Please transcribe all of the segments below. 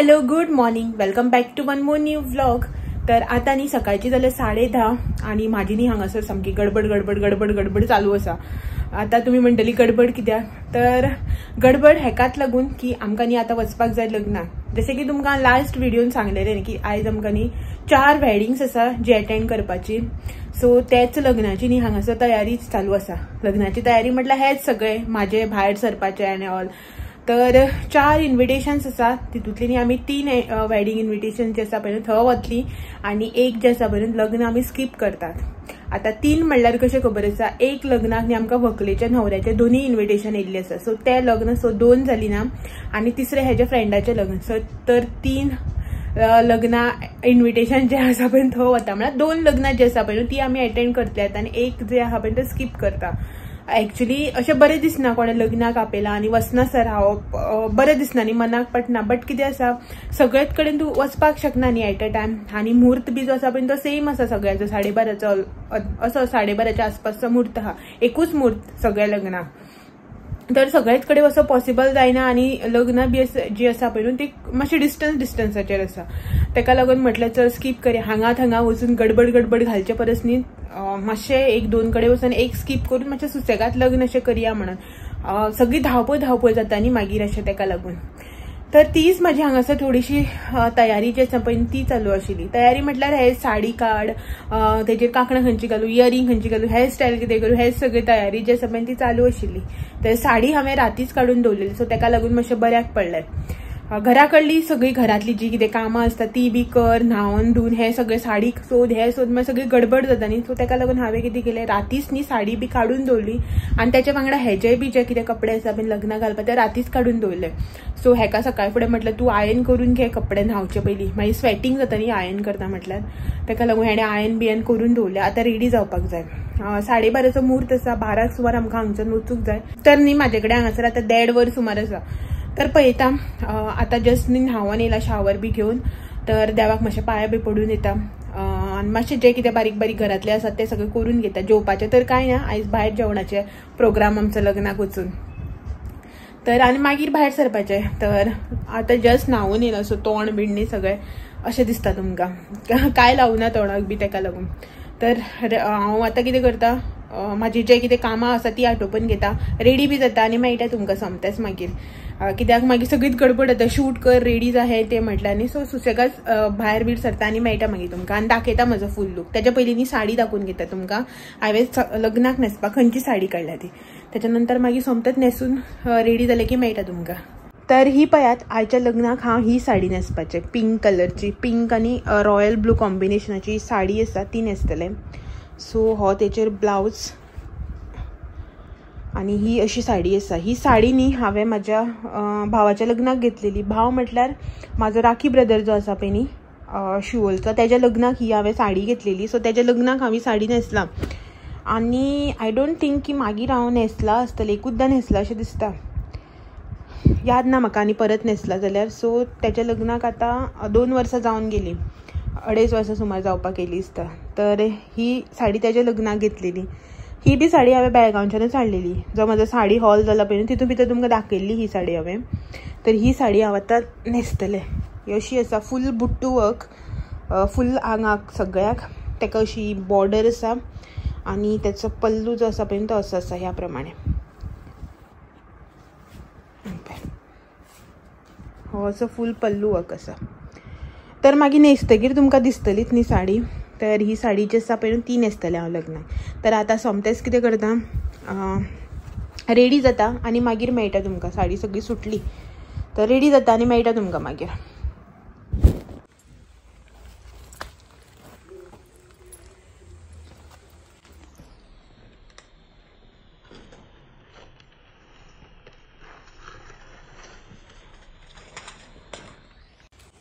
Hello good morning, welcome back to one more new vlog. तर आता न्ही सकाळची जाले 10:30 आणि म्हाजी न्ही हांगासर सामकी गडबड गडबड गडबड गडबड चालू आसा। आता तुमी म्हणटली गडबड कित्याक, तर गडबड हेकाच लागून की आमकां न्ही आतां वचपाक जाय लग्नाक। जशें की तुमकां लास्ट व्हिडियोन सांगलेलें न्ही की आयज आमकां न्ही 4 वेडिंग्स आसा जी अटेंड करपाची। सो तेच लग्नाची न्ही हांगासर तयारी चालू आसा। लग्नाची तयारी म्हटल्यार हेच सगळें म्हाजें भायर सरपाचें आनी ऑल। तर 4 इन्विटेशन्स आसा, तितूंतली न्ही आमी 3 वेडिंग इन्विटेशन जे आसा पळय थंय वतली आनी एक जे आसा पळय लग्न आमी स्कीप करतात। आतां 3 म्हणल्यार कशें खबर आसा, एक लग्नाक न्ही आमकां व्हंकलेच्या न्हवऱ्याचे दोनूय इन्विटेशन येयल्ले आसा। सो ते लग्न सो 2 जाली ना आनी तिसरें हेजे फ्रेंडाचें लग्न। सो तर 3 लग्नां इन्विटेशन जे आसा पळय थंय वता, म्हळ्यार 2 लग्नां जी आसा पळय ती आमी एटेंड करतले आनी एक जे आसा पळय ते स्कीप करता। एक्चुअली अशें बरें दिसना कोणें लग्नाक आपयलां आनी वचनासर रावप बरें दिसना न्ही, मनाक पटना। बट कितें आसा सगळेच कडेन तूं वचपाक शकना न्ही एट अ टायम। आनी म्हूर्त बी जो आसा पळय तो सेम आसा सगळ्याचो, 12:30चो असो 12:30च्या आसपासचो म्हूर्त आहा, एकूच म्हूर्त सगळ्या लग्नाक। तर सगळेच कडेन असो पॉसिबल जायना आनी लग्नां बी जी आसा पळय ती मातशी डिस्टन्स डिस्टन्साचेर आसा। तेका लागून म्हटलें चल स्कीप करया, हांगा थंगा वचून गडबड गडबड घालचे परस न्ही मातशें 1-2 कडेन वचून एक स्कीप करून मातशें सुसेगाद लग्न अशें करया म्हणून। सगळी धांवपळ धांवपळ जाता न्ही मागीर अशें, तेका लागून। तर तीच म्हाजी हांगासर थोडीशी तयारी जी आसा पळय ती चालू आशिल्ली। तयारी म्हटल्यार हे साडी काड, तेजेर कांकणां खंयची घालूं, इयरिंग खंयची घालूं, हेअर स्टायल कितें करूं, हे सगळी तयारी जी आसा पळय ती चालू आशिल्ली। तर साडी हांवें रातीच काडून दवरलेली, सो तेका लागून मातशें बऱ्याक पडलें। घरा कडली सगळी घरातली जी कितें कामां आसता ती बी कर, न्हावन धुवन हे सगळे साडी सोद हे सोद, मागीर सगळी गडबड जाता न्ही। सो तेका लागून हांवें कितें केलें, रातीच न्ही साडी बी काडून दवरली आनी तेच्या वांगडा हेजे बी जे कितें कपडे आसा पळय लग्नाक घालपाक ते रातीच काडून दवरले। सो हेका सकाळ फुडें म्हटलें तूं आयन करून घे कपडे न्हावचे पयलीं, मागीर स्वेटिंग जाता न्ही आयन करता म्हटल्यार, तेका लागून हेणें आयन बियन करून दवरलें। आतां रेडी जावपाक जाय। 12:30चो म्हूर्त आसा, 12 सुमार आमकां हांगच्यान वचूंक जाय। तर न्ही म्हाजे कडेन हांगासर आतां 1.5 वर सुमार आसा। तर पळयता आतां जस्ट न्ही न्हांवन येयला शावर बी घेवन, तर देवाक मातशें पांय बी पडून येता आनी मातशें जें कितें बारीक बारीक घरांतलें आसा तें सगळें करून घेता। जेवपाचें तर कांय ना, आयज भायर जेवणाचें प्रोग्राम आमचो लग्नाक वचून, तर आनी मागीर भायर सरपाचें। तर आतां जस्ट न्हांवन येयला, सो तोंड बीण न्ही सगळें अशें दिसता तुमकां, कांय लावना तोंडाक बी तेका लागून। तर हांव आतां कितें करता, म्हाजी जे कितें कामां आसा ती आटोपून घेता, रेडी बी जाता आनी मेळटा तुमकां सोमतेंच मागीर। कित्याक मागीर सगळीच गडबड जाता, शूट कर रेडी जा हें तें म्हटल्यार न्ही। सो सुसेगाद भायर बीर सरता आनी मेळटा मागीर तुमकां आनी दाखयता म्हजो फूल लूक। तेच्या पयलीं न्ही साडी दाखोवन घेता तुमकां, हांवें लग्नाक न्हेसपाक खंयची साडी काडल्या ती। तेच्या नंतर मागीर सोमतेंच न्हेसून रेडी जालें की मेळटा तुमकां। तर ही पळयात आयच्या लग्नाक हांव ही साडी न्हेसपाचें, पिंक कलरची, पिंक आनी रॉयल ब्लू कॉम्बिनेशनाची साडी आसा ती न्हेसतलें। सो हो तेचेर ब्लावज आनी ही अशी साडी आसा। ही साडी न्ही हांवें म्हाज्या भावाच्या लग्नाक घेतलेली। भाव म्हटल्यार म्हाजो राखी ब्रदर जो आसा पळय न्ही शिवोलचो, तेज्या लग्नाक ही हांवें साडी घेतलेली। सो तेज्या लग्नाक हांवें साडी न्हेसला आनी I don't think की मागीर हांव न्हेसला आसतलें, एकूचदां न्हेसला अशें दिसता, याद ना म्हाका आनी परत न्हेसला जाल्यार। सो तेज्या लग्नाक आतां 2 वर्सां जावन गेली, 2.5 वर्सां सुमार जावपाक येयली दिसता। तर ही साडी तेज्या लग्नाक घेतलेली। ही बी साडी हांवें बेळगांवच्यानूच हाडलेली, जो म्हाजो साडी हॉल जाला पळय तितून भितर तुमकां दाखयल्ली ही साडी हांवें। तर ही साडी हांव आतां न्हेसतलें। ही अशी आसा, फूल बुट्टू वर्क, फूल आंगाक सगळ्याक, तेका अशी बॉर्डर आसा आनी तेचो पल्लू जो आसा पळय तो असो आसा ह्या प्रमाणे। हो असो फूल पल्लू वर्क आसा। तर मागीर न्हेसतगीर तुमकां दिसतलीच न्ही साडी। तर ही साडी जी आसा पळय ती न्हेसतलें हांव लग्नाक। तर आतां सोमतेंच कितें करता, रेडी जाता आनी मागीर मेळटा तुमकां। साडी सगळी सुटली तर रेडी जाता आनी मेळटा तुमकां मागीर।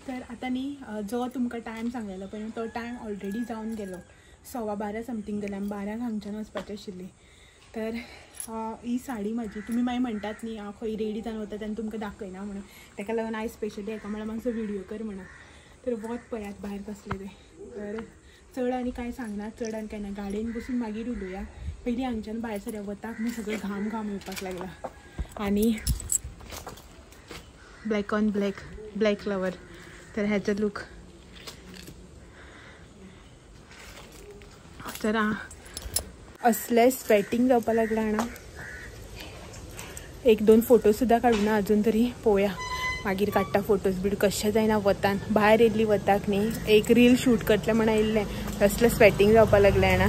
तर आतां न्ही जो तुमकां टायम सांगलेलो पळय तो टायम ऑलरेडी जावन गेलो, 12:15 समथींग जालें, आमी 12 हांगच्यान वचपाचें आशिल्ली। तर ही साडी म्हाजी, तुमी मागीर म्हणटात न्ही हांव खंय रेडी जावन वता तेन्ना तुमकां दाखयना म्हणून, तेका लागून आयज स्पेशली हेका म्हळ्यार मातसो व्हिडियो कर म्हणून। तर वत पळयात भायर कसलें तें। तर चड आनी कांय सांगना, चड आनी कांय ना, गाडयेन बसून मागीर उलोवया। पयलीं हांगच्यान भायर सरया, वताक न्ही सगळें घाम घाम येवपाक लागला। आनी black on black, black lover. तर ह्याचो लूक तर असले स्वेटिंग जावपा लागला जाणा. एक दोन फोटो सुद्दां काडूना अजून तरी, पळोवया मागीर काडटा फोटोज बीड कशें जायना. वतान भायर येयल्ली वताक न्ही एक रील शूट करतलें म्हण आयिल्लें, तसलें स्वेटिंग जावपा लागलें जाणा.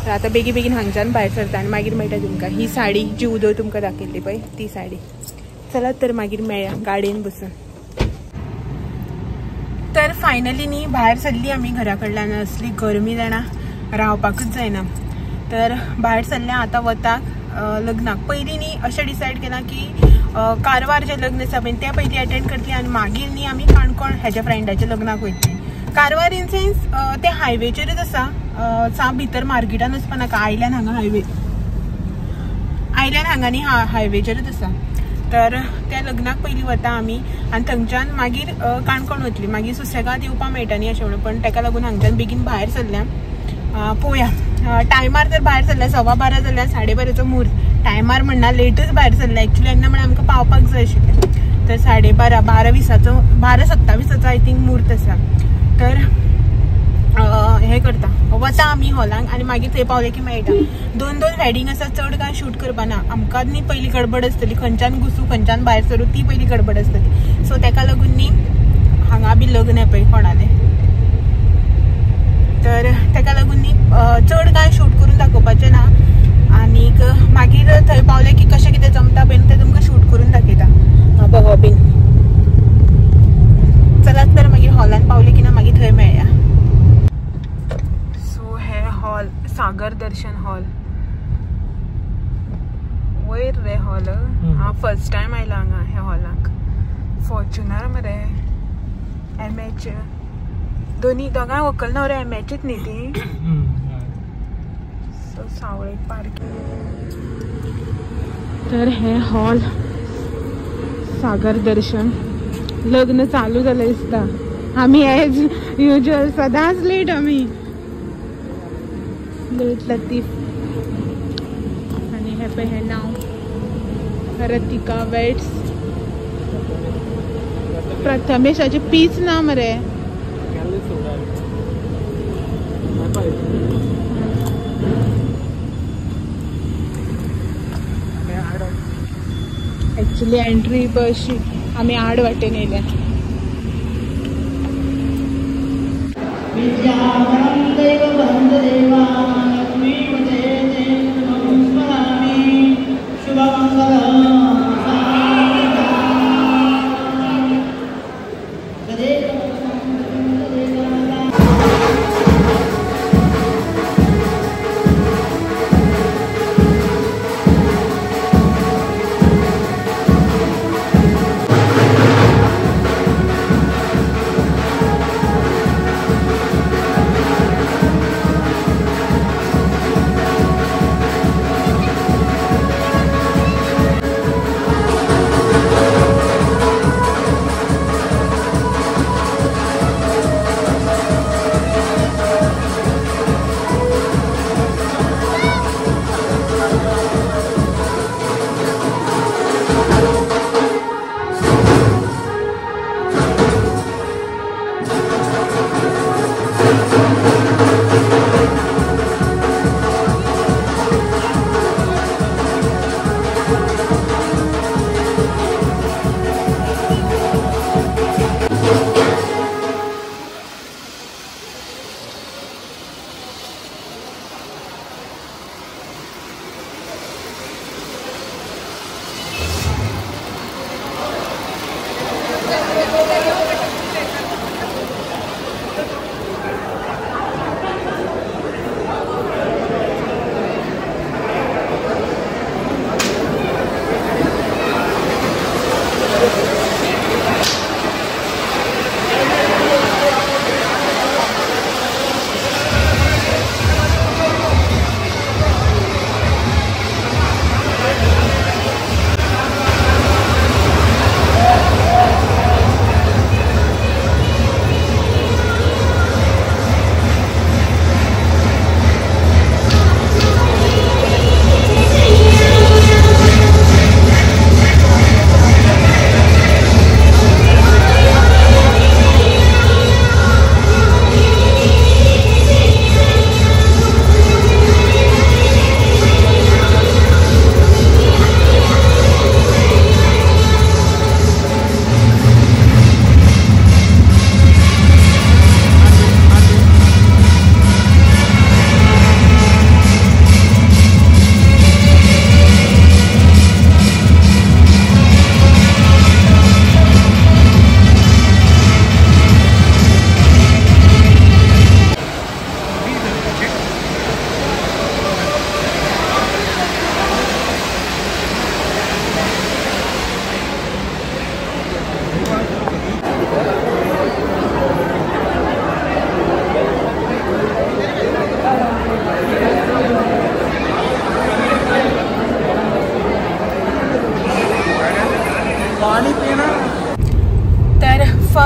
तर आतां बेगी बेगीन हांगच्यान भायर सरता आनी मागीर मेळटा तुमकां. ही साडी जी उदय तुमकां दाखयल्ली पळय ती साडी. चलात तर मागीर मेळया गाडयेन बसून. तर फायनली न्ही भायर सरली आमी घरा कडल्यान. असली गरमी जाणा रावपाकूच जायना. तर भायर सरल्या आतां वताक लग्नाक. पयलीं न्ही अशें डिसायड केलां की कारवार जें लग्न आसा पळय तें पयलीं अटेंड करतली आनी मागीर न्ही आमी काणकोण हेज्या फ्रेंडाच्या लग्नाक वयतली. कारवार इन सेन्स तें हायवेचेरूच आसा, साप भितर मार्केटान वचपा नाका. आयल्यान हांगा हायवे, आयल्यान हांगा न्ही हायवेचेरूच आसा. तर त्या लग्नाक पयलीं वता आमी आनी थंयच्यान मागीर काणकोण वतली. मागीर सुसेगाद येवपा मेळटा न्ही अशें म्हणून, पण तेका लागून हांगच्यान बेगीन भायर सरल्या. पळोवया टायमार तर भायर सरल्या, 12:15 जाल्या, 12:30चो म्हूर्त. टायमार म्हणना लेटच भायर सरल्या एक्चुली, येन्ना म्हळ्यार आमकां पावपाक जाय आशिल्लें. तर 12:30 12:20चो 12:27चो I think म्हूर्त आसा. तर हें करता वता आमी हॉलांक आनी मागीर थंय पावले की मेळटा. दोन दोन वेडिंग आसा, चड कांय शूट करपा ना. आमकां न्ही पयली गडबड आसतली, खंयच्यान घुसूं खंयच्यान भायर सरूं ती पयली गडबड आसतली. सो तेका लागून न्ही हांगा बी लग्न आहे पळय कोणालें, तर तेका लागून न्ही चड कांय शूट करून दाखोवपाचें ना. आनीक मागीर थंय पावले की कशें कितें जमता पळय तें तुमकां शूट करून दाखयता. बघो बीन चलात तर मागीर हॉलान पावले की ना मागीर थंय मेळया. सो हे हॉल सागर दर्शन हॉल, वयर रे हॉल. हांव फर्स्ट टायम आयला हांगा ह्या हॉलाक. फॉर्च्युनर मरे एमएच दोनी दोगांय व्हंकल न्हवरो एमएचच न्ही ती. सो सावळे पार्किंग. तर हे हॉल सागर दर्शन. लग्न चालू जालें दिसता. आमी एज युजल सदांच लेट, आमी लेट लतीफ. आनी हे पळय हें नांव रतिका वेट्स. प्रथमेशाचें पीच ना मरे. एक्चुअली एंट्री अशी आमी आड वाटेन येयल्या.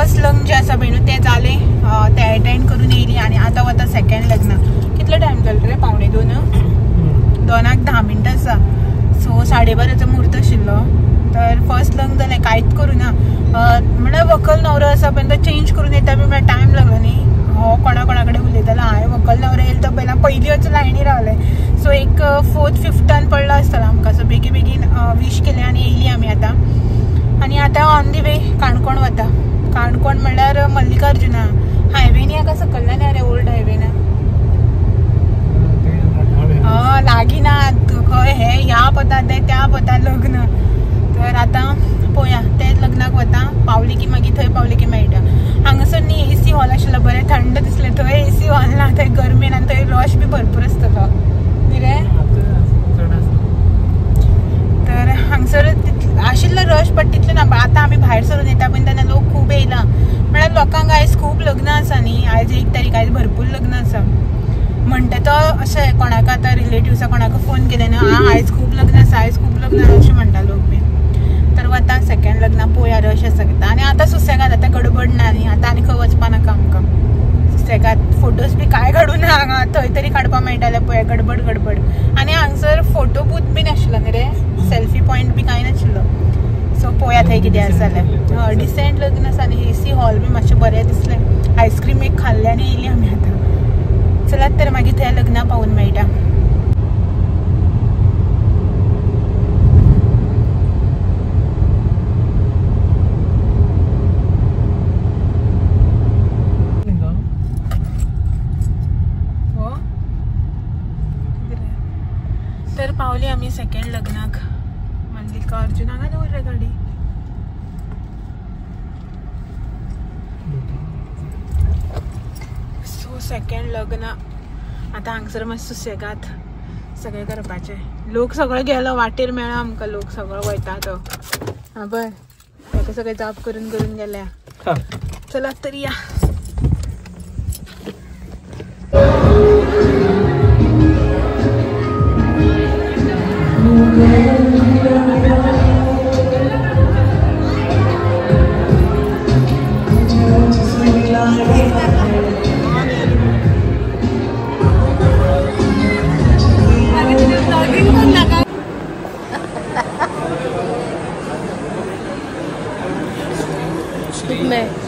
फर्स्ट लग्न जें आसा पळय न्हू तें जालें, तें एटेंड करून येयली आनी आतां वता सेकंड लग्नाक. कितलो टायम जालो रे? 1:45, 2:10 आसा. सो 12:30 म्हूर्त आशिल्लो. तर फर्स्ट लग्न जालें, कांयच करूं ना. म्हळ्यार व्हंकल न्हवरो आसा पळय तो चेंज करून येता बी म्हळ्यार टायम लागलो न्ही. हो कोणा कोणा कडेन उलयतालो, हांवें व्हंकल न्हवरो येयलो तो पयला पयलीं वचून लायनी रावलें. सो एक 4th 5th पडलो आसतलो आमकां. सो बेगीन बेगीन वीश केलें आनी येयली आमी आतां. आनी आतां ऑन the वे काणकोण वता. काणकोण म्हणल्यार मल्लिकार्जुना हायवे न्ही हाका सकल्ल्यान रे, ओल्ड हायवे ना लागीं ना खंय हे ह्या पता ते त्या पता लग्न. तर आतां पळोवया ते लग्नाक वता, पावली की मागीर थंय पावली की मेळटा. हांगासर न्ही एसी हॉल आशिल्लो, बरें थंड दिसलें. थंय एसी हॉल ना, थंय गरमेन आनी थंय रश बी भरपूर आसतलो न्ही रे. तर हांगसर आशिल्लो रश बट तितलो ना. आतां आमी भायर सरून येता पळय तेन्ना लोक खूब येयला. म्हळ्यार लोकांक आयज खूब लग्नां आसा न्ही, आयज 1 तारीख, आयज भरपूर लग्नां आसा. म्हणटा तो अशें कोणाक आतां रिलेटिव्सा कोणाक फोन केले न्हू, आं आयज खूब लग्न आसा, आयज खूब लग्न आसा अशें म्हणटा लोक बी. तर वता सेकंड लग्नां पळोवया रश आसा कितें. आनी आतां सुसेगाद, आतां गडबड ना न्ही, आतां आनी खंय वचपा नाका आमकां. सुसेगाद फोटोज बी कांय काडूं ना हांगा, थंय तरी काडपाक मेळटालें पळय, गडबड गडबड. आनी हांगसर फोटो बूथ बी नाशिल्लो न्ही रे, सेल्फी पॉयंट बी कांय नाशिल्लो. सो पळोवया थंय कितें आसा जाल्यार. डिसेंट लग्न आसा आनी एसी हॉल बी मातशें बरें दिसलें. आयस्क्रीम एक खाल्लें आनी येयली आमी आतां. चलात तर मागीर थंय लग्नाक पावून मेळटा. तर पावली आमी सेकंड लग्नाक मल्लिकार्जुन. हांगा दवर रे गाडी. सो सेकंड लग्न आतां हांगसर मातशें सुसेगाद सगळें करपाचें. लोक सगळो गेलो वाटेर मेळ्ळा आमकां, लोक सगळो वयता तो. हां बरें, ताका सगळें जाप करून करून गेल्या. चलात तर या.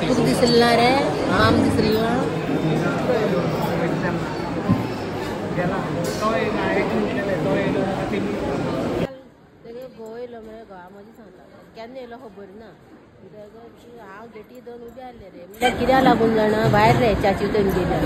तुका दिसलें ना रे, आम दिसली ना. घोव येयलो म्हळ्यार घोवा मदीं सांगता केन्ना येयलो खबर ना. हांव गेटी दोन उबे आसले रे, म्हणल्यार कित्याक लागून जाणा भायर रे चाची तेंगेल्या.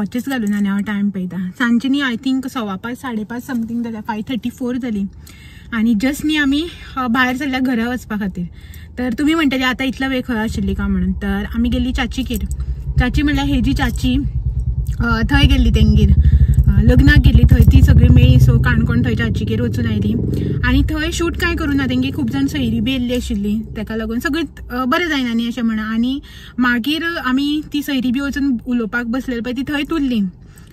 वॉचेस घालून आनी हांव टायम पळयता. सांजची न्ही I think 5:15 5:15 something जाल्या, 5:34 जाली आनी जस्ट न्ही आमी भायर सरल्या घरा वचपा खातीर. तर तुमी म्हणटले आतां इतलो वेळ खंय आशिल्ली काय म्हणून. तर आमी गेल्ली चाचीगेर. चाची म्हणल्यार हेजी चाची थंय गेल्ली तेंगेर लग्नाक गेली, थंय ती सगळी मेळ्ळी. सो काणकोण थंय चाचीगेर वचून आयली आनी थंय शूट कांय करूं ना, तेंगे खूब जाण सोयरी बी येयल्ली आशिल्ली, तेका लागून सगळीं बरें जायना न्ही अशें म्हणा. आनी मागीर आमी ती सोयरी बी वचून उलोवपाक बसलेली पळय ती थंयच उरली.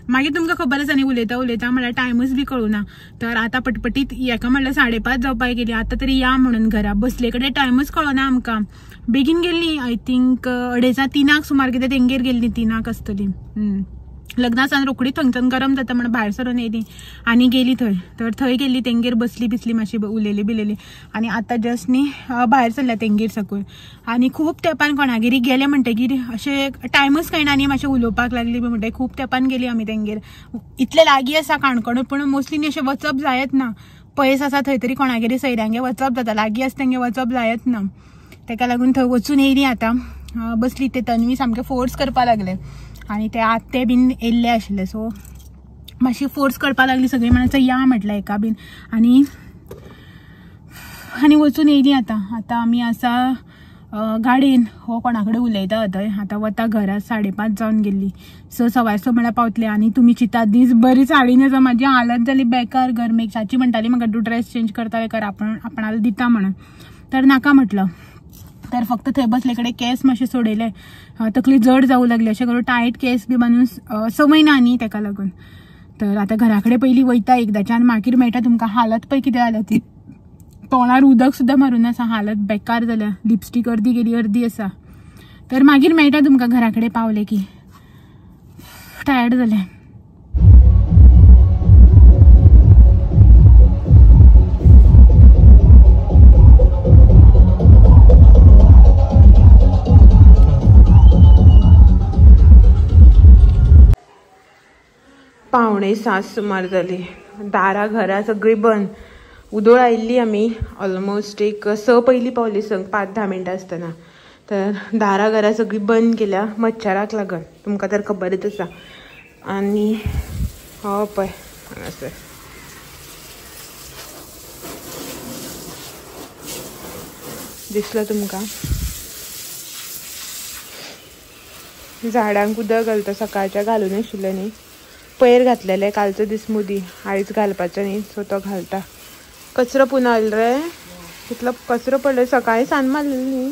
मागीर तुमकां खबर आसा न्ही उलयता उलयता म्हणल्यार टायमूच बी कळूं ना. तर आतां पटपटीत हेका म्हणल्यार 5:30 जावपाक गेली, आतां तरी या म्हणून घरा बसले कडेन टायमूच कळना आमकां. बेगीन गेल्ली I think 2:30 3 सुमार कितें तेंगेर गेल्ली, 3 आसतली. लग्ना सान रोखडी थंयच्यान गरम जाता म्हणून भायर सरून येयली आनी गेली थंय. तर थंय गेली तेंगेर बसली बिसली मातशी उलयली बिलयली आनी आतां जस्ट न्ही भायर सरल्या तेंगेर सकून. आनी खूब तेंपान कोणागेर गेले म्हणटगीर अशें टायमूच कळना न्ही, मातशें उलोवपाक लागली बी म्हणटगीर खूब तेंपान गेली आमी तेंगेर. इतलें लागीं आसा काणकोण पूण मोस्टली न्ही अशें वचप जायत ना, पयस आसा थंय तरी कोणागेर सोयऱ्यांगेर वचप जाता, लागीं आसा तेंगेर वचप जायत ना. तेका लागून थंय वचून येयली आतां बसली. ते तन्वी सामकें फोर्स करपाक लागलें आनी ते आत्ते बीन येयल्ले आशिल्ले, सो मातशी फोर्स करपाक लागली सगळीं म्हणून या म्हटलें हेका बीन. आनी आनी वचून येयली आतां. आतां आमी आसा गाडयेन, हो कोणा कडेन उलयता थंय. आतां वता घरा, 5:30 जावन गेल्ली, 6 सवाय 6 म्हळ्यार पावतले. आनी तुमी चिंतात दीस बरी साडी न्हेसा, म्हाजी हालत जाली बेकार गरमेक. चाची म्हणटाली म्हाका तूं ड्रेस चेंज करता कर, आपण आपणाला दिता म्हणून, तर नाका म्हटलं. तर फक्त थंय बसले कडेन केस मातशे सोडयले, तकली जड जावं लागली अशें करून टायट केस बी बांदून संवय ना न्ही तेका लागून. तर आतां घरा कडेन पयलीं वयता एकदांच्यान, मागीर मेळटा तुमकां. हालत पळय कितें जाल्या ती, तोंडार उदक सुद्दां मारून आसा, हालत बेकार जाल्या, लिपस्टीक अर्दी गेली अर्दी आसा. तर मागीर मेळटा तुमकां घरा कडेन पावले की, टायर्ड जालें. 6:45 सुमार जाली, दारां घरां सगळीं बंद. उदोळ आयिल्ली आमी ऑलमोस्ट एक 6 पयलीं पावली, 5-10 मिनटां आसतना. तर दारां घरां सगळीं बंद केल्या मच्छराक लागून, तुमकां तर खबरच आसा. आनी हो पळय हांगासर दिसलो तुमकां, झाडांक उदक घालता सकाळच्या घालून आशिल्लें न्ही, पयर घातलेले कालचो दीस मुदी, आयज घालपाचो न्ही, सो तो घालता. कचरो पुन्हा आयल रे, कितलो कचरो पडलो सकाळी सान मारलेलो न्ही,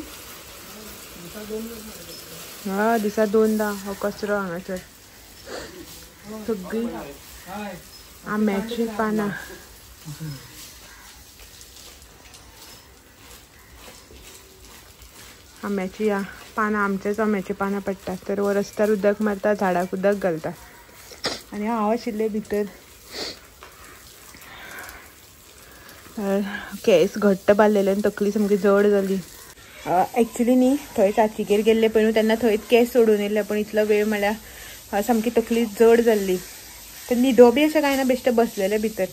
हा दिसा 2दा हो कचरो हांगासर. सगळी आंब्याची पानां. आंब्याची या पानां, आमच्याच आंब्याची पानां पडटात. तर हो रस्त्यार उदक मारता, झाडाक उदक घालता. आनी हांव आशिल्लें भितर, केस घट्ट बांदलेले आनी तकली सामकी जड जाली. एक्चुली न्ही थंय चाचीगेर गेल्ले पळय न्हू तेन्ना थंयच केस सोडून येयल्ले, पूण इतलो वेळ म्हळ्यार सामकी तकली जड जाल्ली. तर न्हिदो बी अशें कांय ना, बेश्टें बसलेलें भितर.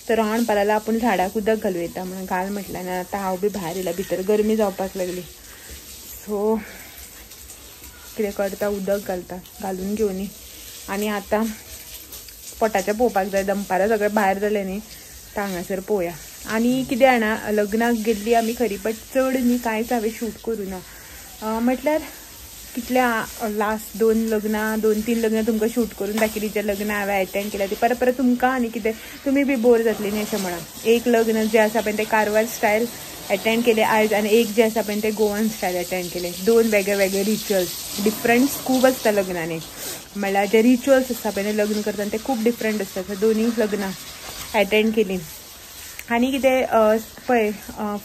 तर हांव म्हणपाक लागलो आपूण झाडाक उदक घालूं येता म्हणून, घाल म्हटलें. आनी आतां हांव बी भायर येयला, भितर गरमी जावपाक लागली. सो कितें करता, उदक घालता, घालून घेवनी. आनी आतां पोटाचें पळोवपाक जाय, दनपारां सगळें भायर जालें न्ही, तर हांगासर पळोवया. आनी कितें जाणा, लग्नाक गेल्ली आमी खरी, बट चड न्ही कांयच हांवें शूट करूं ना. म्हटल्यार कितल्या लास्ट 2 लग्नां 2-3 लग्नां तुमकां शूट करून दाखयली, जे लग्नां हांवें एटेंड केल्या ती परत परत तुमकां आनी कितें तुमी बी बोर जातली न्ही अशें म्हणून. एक लग्न जें आसा पळय तें कारवार स्टायल एटेंड केलें आयज, आनी एक जें आसा पळय तें गोवन स्टायल एटेंड केलें. 2 वेगळे वेगळे रिच्युअल्स, डिफरंट्स खूब आसता लग्नांनी. म्हणल्यार जे रिच्युअल्स आसता पळय लग्न करतना ते खूब डिफरंट आसता. सो दोनूय लग्नां एटेंड केलीं. आनी कितें पळय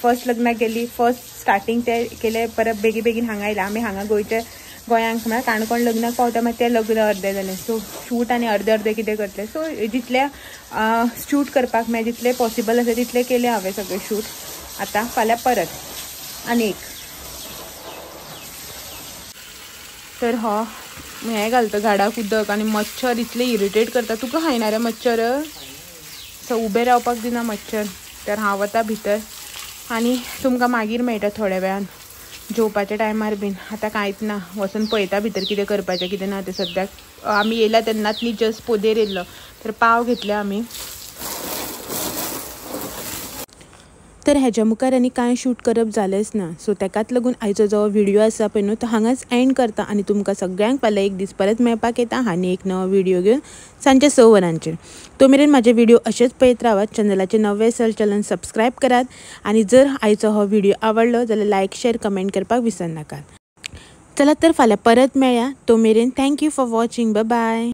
फर्स्ट लग्नाक गेली, फर्स्ट स्टार्टींग ते केलें, परत बेगीन बेगीन हांगा आयलें आमी. हांगा गोंयचे गोंयांक म्हळ्यार काणकोण लग्नाक पावता मागीर तें लग्न अर्दें जालें. सो शूट आनी अर्दें अर्दें कितें करतलें. सो जितलें शूट करपाक मेळ्ळें, जितलें पॉसिबल आसा तितलें केलें हांवें सगळें शूट. आतां फाल्यां परत आनी एक तर हो हें घालता झाडाक उदक. आनी मच्छर इतले इरिटेट करता, तुका खायना रे मच्छर, सो उबें रावपाक दिना मच्छर. तर हांव वता भितर आनी तुमकां मागीर मेळटा थोड्या वेळान. जेवपाच्या टायमार बीन. आतां कांयच ना, वचून पळयता भितर कितें करपाचें कितें ना तें. सद्याक आमी येयला तेन्नाच न्ही जस्ट पोदेर येयल्लो, तर पाव घेतले आमी. तर हेज्या मुखार आनी कांय शूट करप जालेंच ना. सो तेकाच लागून आयचो जो व्हिडिओ आसा पळय न्हू तो हांगाच एंड करता आनी तुमकां सगळ्यांक फाल्यां एक दीस परत मेळपाक येता आनी एक नवो व्हिडिओ घेवन सांजचे 6 वरांचेर. तो मेरेन म्हाजे व्हिडिओ अशेंच पळयत रावात. चॅनलाचे नवे आसल चॅनल सबस्क्रायब करात आनी जर आयचो हो व्हिडिओ आवडलो जाल्यार लायक शेर कमेंट करपाक विसरनाकात. चला तर फाल्यां परत मेळया. तो मेरेन thank you for watching. Bye bye.